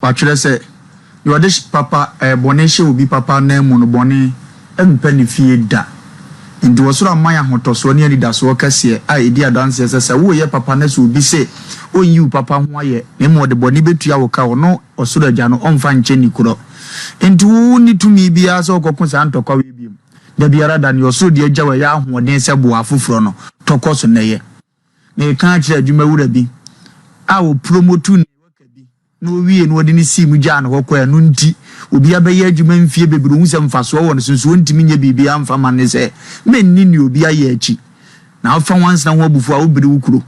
Wɔatwerɛ sɛ, Deɛ ɔde papa, ɛɛ, bɔne hyɛ obi papa ananmu no, bɔne rempɛ ne fie da. Enti ɔsoro ama yɛn ahotɔsoɔ ne anidasoɔ kɛseɛ a ɛdi adanseɛ sɛ, sɛ woreyɛ papa na sɛ obi se ɔnyi wo papa ho ayɛ, na mmom ɔde bɔne bɛtua wo ka a, ɔno, ɔsoro Agya no, ɔmfa nkyɛ nni korɔ. Enti wonni tumi biara sɛ wokɔko saa ntɔkwa wei bio. Da biara da, nea ɔsoro de agya wo a ɛyɛ ahoɔden sɛ boa afoforɔ no, tɔ kɔ so na yɛ. Mereka akyerɛ adwumawura bi a ɔpromotu ne worker bi na ɔwiee no ɔde no sii mu gyaa no hɔ kɔe. Ɛno nti obi abɛyɛ adwuma mfie bebree ɔhu sɛ mfasoɔ wɔ no so nso ɔntumi nyɛ biribiara mfa ma no ne sɛ menni nea obi ayɛ akyi na wofa nwansena ho abufuo a wobere wo kuro.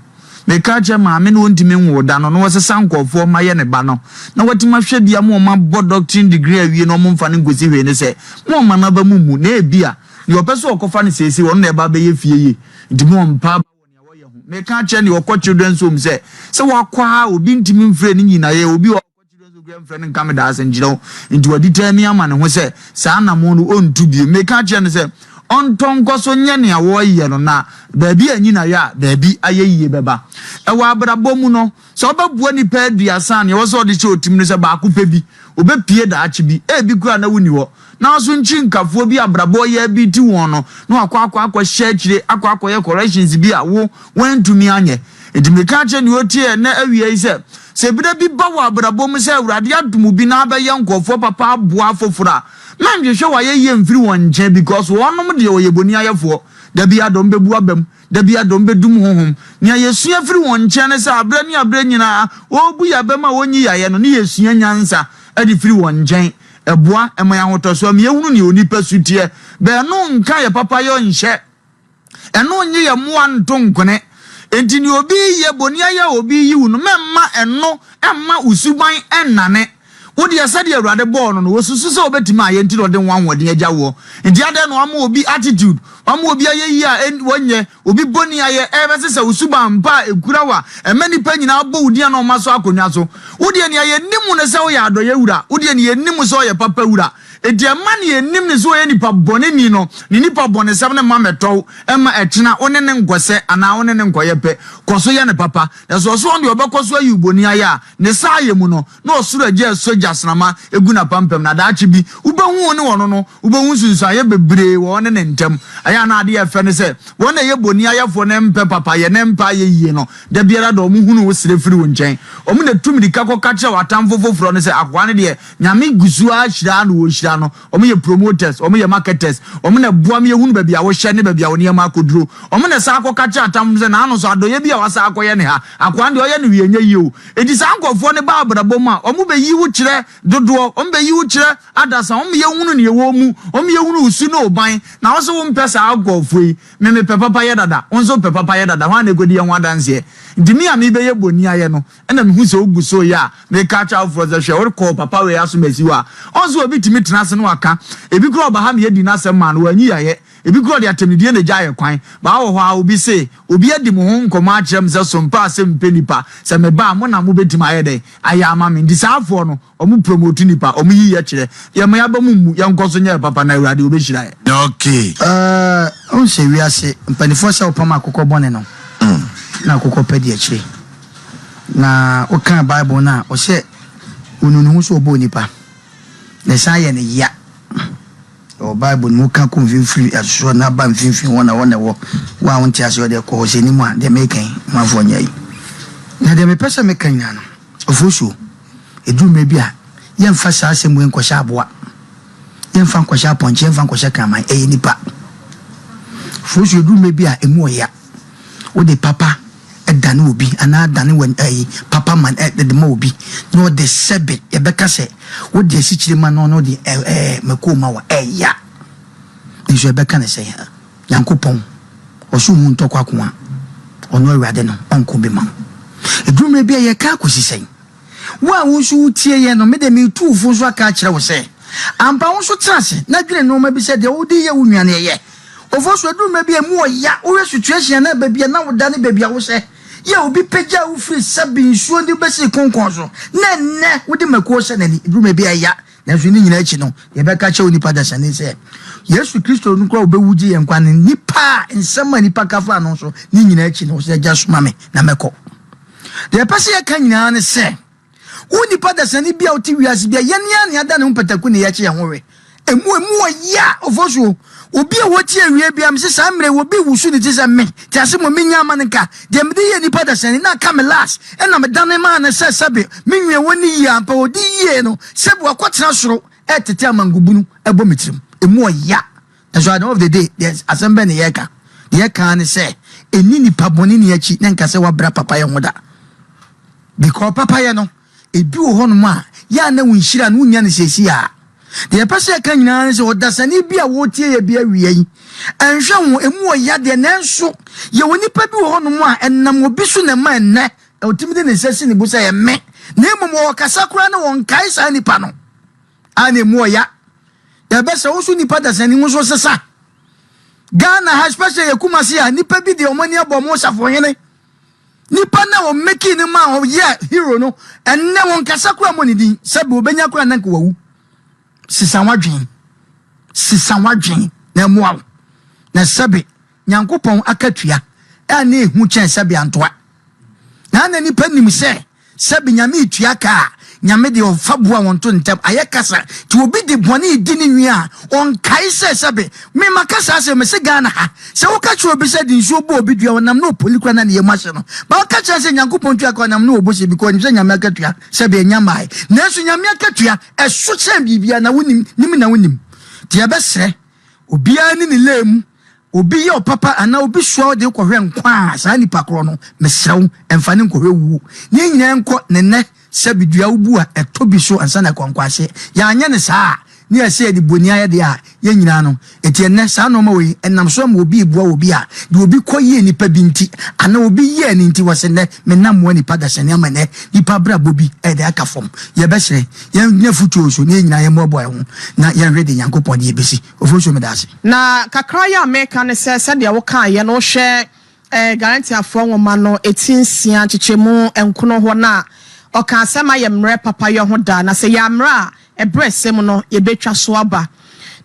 Meka akyerɛ maame na ɔntumi nwoo da no na ɔsesa nkurɔfoɔ ma yɛ ne ba no na watumi ahwɛ bi ama wɔn abɔ doctorate degree awie na wɔmfa no nkɔsi hwee ne sɛ momma n'aba mu mmu na ebia nea ɔpɛ sɛ ɔkɔfa no seesei ɔno na ɛba abɛyɛ fie yie nti mompa aba wɔ nea wɔyɛ ho. Meka akyerɛ nea ɔkɔ children's home sɛ, sɛ wakɔ a obi ntumi mfrɛ ne nyinayɛ, obi a ɔkɔ children's home koraa mfrɛ no nka meda ase nkyerɛ wo. Nti waditɛɛ ama ne ho sɛ saa anammɔn no ɔntu bio. Meka akyerɛ no sɛ ɔntɔ nkɔ so nyɛ nea wɔreyɛ no na baabi a nyinayɛ a baabi ayɛ yie bɛba. Ɛwɔ abrabɔ mu no, sɛ wobɛboa nnipa aduasa a, nea ɛwɔ sɛ ɔde hyɛ otim ne sɛ baako pɛ bi, ɔbɛpue daakye bi, ebi koraa na wonni hɔ. Nanso nkyinkafoɔ bi abrabɔ yɛ bi ti wɔn no na wakɔ akɔ akɔhyɛ akyire akɔ akɔyɛ corrections bi a wo woantumi anyɛ. Enti meka akyerɛ nea ɔtie ɛnnɛ awia yi sɛ, sɛ berɛ bi ba wɔ abrabɔ mu sɛ Awurade adom wo bi na abɛyɛ nkurɔfoɔ papa aboa afoforɔ a, mɛnhwehwɛ w'ayɛyie mfiri wɔn nkyɛn because wɔnom deɛ wɔyɛ boniayɛfoɔ. Da biara dɔm bɛbu abam, da biara dɔm bɛdum honhom. Nea yɛsua firi wɔn nkyɛn ne sɛ aberɛ ne aberɛ nyinaa wɔrebu yɛn abam a wɔnyi yɛn ayɛ no ne yɛsua nyansa de firi wɔn nkyɛn. Ɛboa ma yɛn ahotɔsoɔ ma yɛhunu nea onipa su teɛ. Bɛn nka yɛ papayɔ nhyɛ. Ɛno nnye yɛn mmoa nto nkone. Enti nea obi reyɛ, boniayɛ a obi reyi wo no, mɛmma ɛno mma wo suban nnane. Wo deɛ, sɛdeɛ Awurade bɔɔ no no, wosusu sɛ wobɛtumi ayɛ nti na ɔde wo ahoɔden agya woɔ. Enti adɛn na wama obi attitude, wama obi ayɛyie a wɔnyɛ, obi boniayɛ ɛrebɛsesa wo suban pa a ɛkura wo a ɛma nnipa nyinaa bɔ wo din a na wɔma so akonnwa so. Wo deɛ nea yɛnim no sɛ woyɛ adɔeɛ wura, wo deɛ nea yɛnim sɛ ɔyɛ papa wura. Enti ɛmma nea yɛnim no sɛ ɔyɛ nipa bɔneni no, ne nipa bɔnesɛm no mma mmɛtɔ wo, ɛmma ɛkyena wo ne no nkɔsɛ anaa wo ne no nkɔyɛ pɛ. Kɔ so yɛ no papa. Na sɛ ɔso ɔno deɛ ɔbɛkɔ so ayi wo boniayɛ a, ne saayɛ mu no, na ɔsoro Agya resɔ gyasramma gu n'apampam, na daakye bi, wobɛhu wo ne ɔno no, wobɛhu nsunsuaneɛ bebree wɔ ɔne ne ntam. Ɛyɛ a na adeɛ a ɛfɛ ne sɛ, wɔn a ɛyɛ boniayɛfoɔ na ɛmpɛ papayɛ na ɛmpɛ ayɛyie no, da biara da wɔhunu wo srɛ firi wo nkyɛn. Wɔn na ɛtu mmirika kɔka kyerɛ w'atamfo foforɔ no sɛ, Akoa no deɛ, Nyame gu so ara hyira no, ɔrehyira no. Wɔyɛ promoters, wɔyɛ marketers, wɔn na ɛboa ma yɛhunu baabi a wohyɛ ne baabi a wo nneɛma akɔduro. Wɔn na ɛsan kɔka kyerɛ atamfo no sɛ, Naano nso, adɔeɛ bi a wasan akɔyɛ ne ha. Akoa no deɛ, ɔyɛ no hwee nyɛ yie o. Enti saa nkurɔfoɔ no ba abrabɔ mu a, wɔbɛyi wo kyerɛ dodoɔ, wɔbɛyi wo kyerɛ adasa, wɔma yɛhunu deɛ ɛwɔ wo mu, wɔma yɛhunu wo su ne wo ban. Na wo nso wompɛ saa nkurɔfoɔ yi. Me mepɛ papayɛ dada, wo nso wopɛ papayɛ dada, hwan na ɛkɔdi yɛn ho adanseɛ? Nti me a merebɛyɛ boniayɛ no, ɛna mehu sɛ wogu so reyɛ a, meka akyerɛ afoforɔ sɛ, hwɛ, worekɔ papa wei asom asi hɔ a, ɔn sɛ obi tumi tena ase na waka. Ebi koraa ɔba ha ma yɛdi n'asɛm maa no, wanyi yayɛ. Ebi koraa ɔde atɛmdidie na ɛgyaa yɛ kwan. Baa wɔ hɔ ara obi se, obi adi mo ho nkɔmmɔ akyerɛ me sɛ sompa a sɛ mepɛ nnipa, sɛ meba a, mo na mobɛtumi ayɛ dɛn? Ayɛ ama me. Nti saa afoɔ no, wɔn promote nnipa, wɔn yi yɛ kyerɛ. Yɛmma yɛaba mu mmu, yɛnkɔ so nyɛ papa na Awurade ɔbɛhyira yɛn. Okay. Ɛɛ, wohu sɛ wiase mpanimfoɔ sɛ wopam akokɔ bɔne no, na akokɔ pɛ di akyire. Na wokaa Bible no a, ɔsɛ ɔnu ne ho sɛ ɔbɔɔ nipa, na ɛsan yɛ no ya. Ɛwɔ Bible no mu, woka kɔ mfimfini ɛsoro na ba mfimfini hɔ na hɔ na ɛwɔ. Wo a wonte aseɛ ɔde kɔ hɔ sɛ anim a deɛ meka yi, manfoɔ nyɛ yi. Na deɛ mepɛ sɛ meka nyinaa no, Ofosuo, ɛduru mmerɛ bi a, yɛmfa saa asɛm wei nkɔhyɛ aboa, yɛmfa nkɔhyɛ apɔnkye, yɛmfa nkɔhyɛ kraman, ɛyɛ nipa. Ofosuo, ɛduru mmerɛ bi a, ɛmu ɔya. Wode papa dane obi anaa dane w'ani ɛyi papa ma de ma obi na ɔde sɛbe yɛbɛka sɛ wode asikyire ma no na ɔde ɛɛ mako ma wa ɛya nso yɛbɛka ne sɛ Nyankopɔn ɔso hu ntɔkwa ko a ɔno Awurade no ɔnko bi ma wo. Ɛduru mmerɛ bi a yɛka akɔsi sɛn? Wo a wo nso wotie yɛn no, me deɛ meretu wo fo nso aka akyerɛ wo sɛ, ampa wo nso tena ase na dwene nnoɔma bi sɛ deɛ wode reyɛ wo nua no ɛyɛ. Ofosu, ɛduru mmerɛ bi a ɛmu ɔya, wohwɛ situation anaa baabi a na woda ne baabi a wohyɛ, yɛ obi pagyaa wo firi sɛbe nsuo de wo bɛsii konkɔn so, na ɛnnɛ wode mako rehyɛ n'ani, ɛduru mmerɛ bi a ɛya. Nanso ne nyinaa akyi no, yɛbɛka akyerɛ onipa dasani sɛ, Yesu Kristo no koraa a obewu gye yɛn nkwa no, nnipa a nsɛm a nnipa ka faa no so, ne nyinaa akyi no, ɔsɛ, Agya, soma me na mɛkɔ. Deɛ yɛpɛ sɛ yɛka nyinaa ne sɛ, Wo nipa dasani bi a wote wiase bi a yɛne a ne ada ne ho mpataku ne yɛkye yɛn ho we. Emu emu ɔya ofosuo. Obi a wɔte awie bia mese saa mmerɛ obi wusu ne ti sɛ me te ase mo menya ama no nka deɛ mede yɛ nipa dasani na aka me last, ɛna medane maa no sɛ sɛbe me nwie wɔ ne yie ampa ɔdi yie no, sɛbe wakɔtena soro ɛtete amangobunu ɛbɔ me tirim. Emu ɔya. And so at the end of the day, there's asɛm bɛ ne yɛka. Deɛ yɛka ne sɛ ɛni nipa bɔne ne akyi ne nka sɛ wabra papa yɛ ho da, because papa yɛ no ebi wɔ hɔnom a yɛ a na wo nhyira no wonya no seesi a. Deɛ yɛpɛ sɛ yɛka nyinaa ne sɛ ɔdasani bi a wɔretie yɛ bi awia yi, ɛnhwɛ ho emu wɔ yadeɛ, nanso yɛwɔ nipa bi wɔ hɔnom a ɛnam obi so na ɛma ɛnnɛ ɔtumi de ne nsa si ne bo sɛ ɛmɛ, na mmom wɔwɔ kasa koraa na wɔnkae saa nipa no a na emu ɔya. Yɛbɛsɛ wo so nipa dasani ho so sesa. Ghana ha, especially yɛ Kumasi a, nipa bi deɛ ɔmo ani abɔ ɔmo safohene nipa na wɔn meki ne ma ɔyɛ hero no, ɛnnɛ wɔn kasa koraa mo ne din sɛbi obenya koraa na nka wawu. Sisa wadwen, sisa wadwen na ɛmoa wo, na sɛbi Nyankopɔn akatua a na ehu kyɛn sɛbi antoa na nipa nim sɛ sɛbi Nyame etua kaa. Nyame deɛ ɔfa boa wɔn to ntɛm ayɛ kasa nti obi de bɔne di ne nwi a ɔnkae sɛ sɛbi mema kasa sɛ mese Ghana ha sɛ woka kyerɛ obi sɛ de nsuo bɔ obi dua, ɔnam na ɔpoli kora na ne yam ahyɛ no ba. Woka kyerɛ sɛ Nyankopɔn tua ka, ɔnam na ɔbɔ hyɛ bi kɔ ɔnim sɛ Nyame akatua sɛbi ɛnya mmae, nanso Nyame akatua ɛso kyɛn biribia na wonim nim na wonim. Nti yɛbɛsrɛ obiara ne ne laa mu. Obi yɛ ɔpapa anaa obi soa wo de kɔhwɛ nkwa a, saa nipa korɔ no, mesrɛ wo, ɛmfa ne nkɔhwɛ wuo ne nyinaa nkɔ ne nnɛ. Sɛbi dua wobu a ɛtɔ bi so ansa na ɛkɔ nkwaseɛ. Yɛanyɛ ne saa a ne yɛsɛ yɛde boni ayɛ deɛ a yɛn nyinaa no. Ɛti ɛnnɛ saa nneɛma wei ɛnam so ama obi eboa obi a deɛ obi kɔ yie nipa bi nti anaa obi yie ne nti wɔsɛ nnɛ menam mmoa nipa dasani ama nnɛ nipa abrabɔ bi ɛde aka fam. Yɛbɛsrɛ yɛn nyɛ futuo so ne yɛn nyinaa yɛn mmoaboa yɛn ho na yɛnhwɛ de Nyankopɔn de yɛbɛsi ofo so. Meda ase. Na kakra yi a meka ne sɛ sɛdeɛ wokaeɛ no, wohwɛ Galatiafoɔ nwoma no ɛti 6 nkyekyɛmu 9 hɔ no a, ɔka asɛm ayɛ mmerɛ papayɔ ho da, na sɛ yɛ mmerɛ a ɛberɛ sɛm no yɛbɛtwa so aba.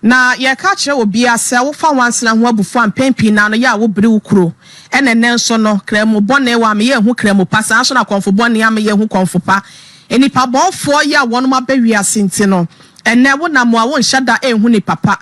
Na yɛka kyerɛ obiara sɛ wofa wansena ho abufuo a, mpɛn pii naa no yɛ a wobere wo kuro. Ɛna ɛnɛ nso no kramu bɔne wɔ a meyɛ hu kramu pa, saa nso na kɔmfo bɔne a meyɛ hu kɔmfo pa. Nnipa bɔnfoɔ yi a wɔnom aba wiase nti no, ɛnɛ wonam a wonhyɛ da ɛnhu nipa pa.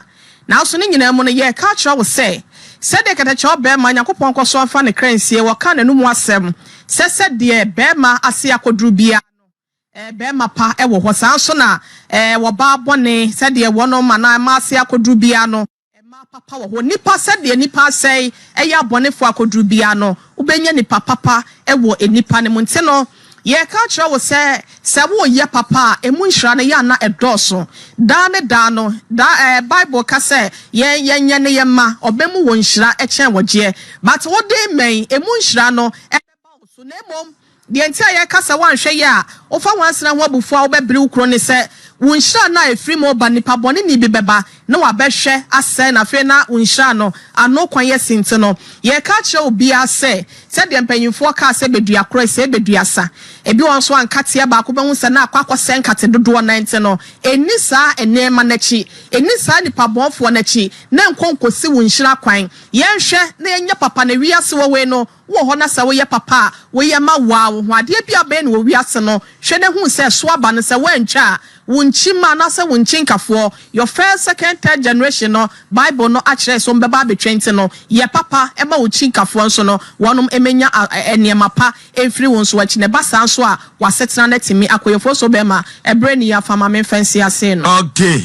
Nanso ne nyinaa mu no, yɛka kyerɛ wo sɛ sɛdeɛ kɛtɛkyɛw bɛrima, Nyankopɔn kɔ so afa ne kra nsie, wɔka n'anum asɛm sɛ sɛdeɛ bɛrima ase akɔduru biara no, bɛrima pa ɛwɔ hɔ, saa nso na wɔbaa bɔne, sɛdeɛ wɔnom anaa mmaa ase akɔduru biara no, mmaa papa wɔ hɔ. Nipa sɛdeɛ nipa asɛe ɛyɛ abɔnefoɔ akɔduru biara no, wobɛnya nipa papa ɛwɔ nipa no mu. Nti no yɛka kyerɛ wo sɛ sɛ woyɛ papa a, emu nhyira no yɛ ana ɛdɔɔso daa ne daa no daa. Bible ka sɛ yɛn yɛnyɛ ne yɛn ma ɔbɛmu wɔ nhyira ɛkyɛn wɔgyeɛ, but wode mmɛn emu nhyira no ɛbɛba wo so. Na mmom deɛ nti a yɛka sɛ woanhwɛ yɛ a wofa wansena ho abufuo a wobɛbere wo kuro ne sɛ wo nhyira no a ɛfiri mu ba, nipa bɔne ni bi bɛba na wabɛhwɛ asɛe na afei na wo nhyira no ano kwan yɛ si. Nti no yɛka kyerɛ obiara sɛ sɛdeɛ mpanyinfoɔ kaa sɛ bɛdua korɔ sɛ bɛdua sa, ebi wɔn nso ankateɛ baako bɛho sɛ na akɔ akɔsɛ nkate dodoɔ nan. Nti no ɛni saa nneɛma n'akyi, ɛni saa nipa bɔnfoɔ n'akyi na nkɔ nkɔsi wo nhyira kwan. Yɛnhwɛ na yɛnyɛ papa na wiase wɔ wei no wɔ hɔ na sɛ woyɛ papa a, woyɛ ma waa wo ho adeɛ bi abɛn no wɔ wiase no. Hwɛ ne hu sɛ so aba no sɛ woantwa a, wo nkyi ma anaasɛ wo nkyi nkafoɔ, your first, second, third generation no, Bible no akyerɛ so mbɛba abɛtwa. Nti no yɛ papa ɛma wo nkyi nkafoɔ nso no wɔnom ɛmɛnya nneɛma pa ɛmfiri wo nso akyi, na ɛba saa nso a wasetena no atumi akɔyɛfoɔ so bɛrima ɛberɛ ni afa ma memfa nsi ase no. Okay.